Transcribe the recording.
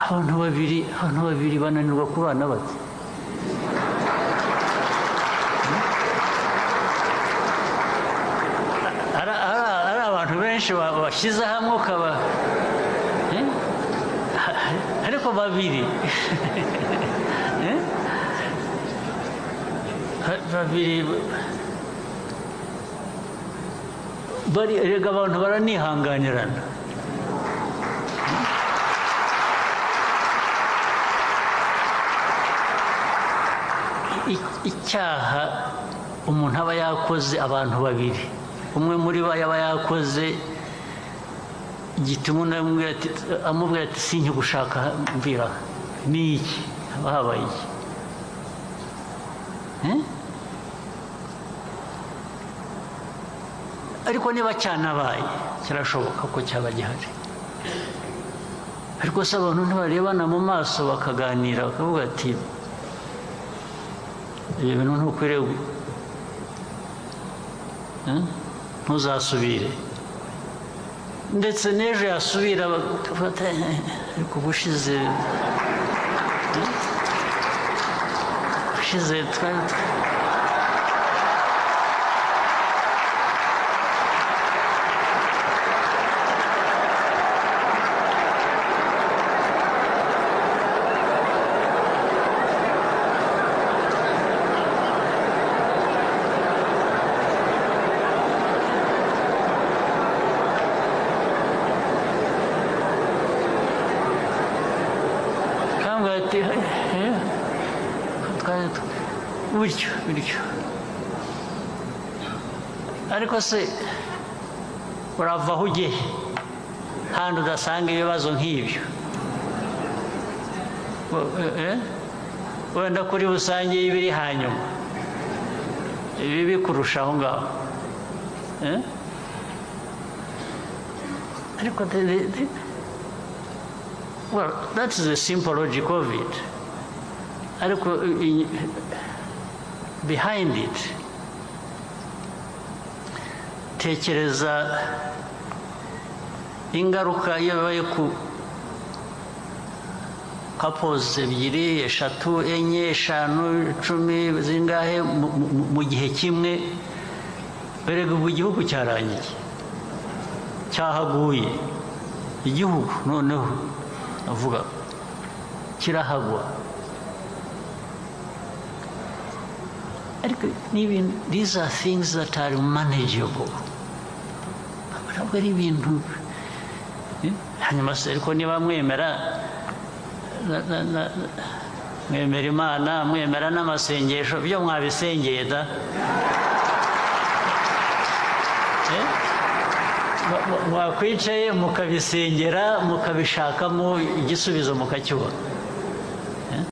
Abantu babiri bananirwa kubana bate? Ari abantu benshi bashyize hamwe ukaba, ariko babiri babiri erega abantu baranihanganirana. Icyaha umuntu aba yakoze, abantu babiri, umwe muri bo yaba yakoze gituma undi amubwira ati sinkigushaka mvira, ni iki haba habaye iki? Ariko niba cyanabaye kirashoboka ko cyaba gihari, ariko se abantu ntibarebana mu maso bakaganira bakavuga ati ibi bintu ntukwiriye, ntuzasubire, ndetse n'ejo yasubira bagafata, ariko ubushize twari bityo bityo. Ariko se urava aho ujye handi udasanga ibibazo nk'ibyo? Wenda kuri rusange y'ibiri hanyuma ibibi kurusha aho ngaho, ariko well, that is the simple logic of it. Ariko behind it, tekereza ingaruka iyo bibaye ku couples 2, 3, 4, 5, 10 zingahe mu gihe kimwe, berega ubu igihugu cyarangiye, cyahaguye igihugu, noneho avuga kirahagwa. Ariko these are things that are manageable, ntabwo ari ibintu. Hanyuma se ariko niba mwemera mwemera Imana, mwemera n'amasengesho, byo mwabisengeye da, mwakwicaye mukabisengera mukabishakamo igisubizo mukakibona.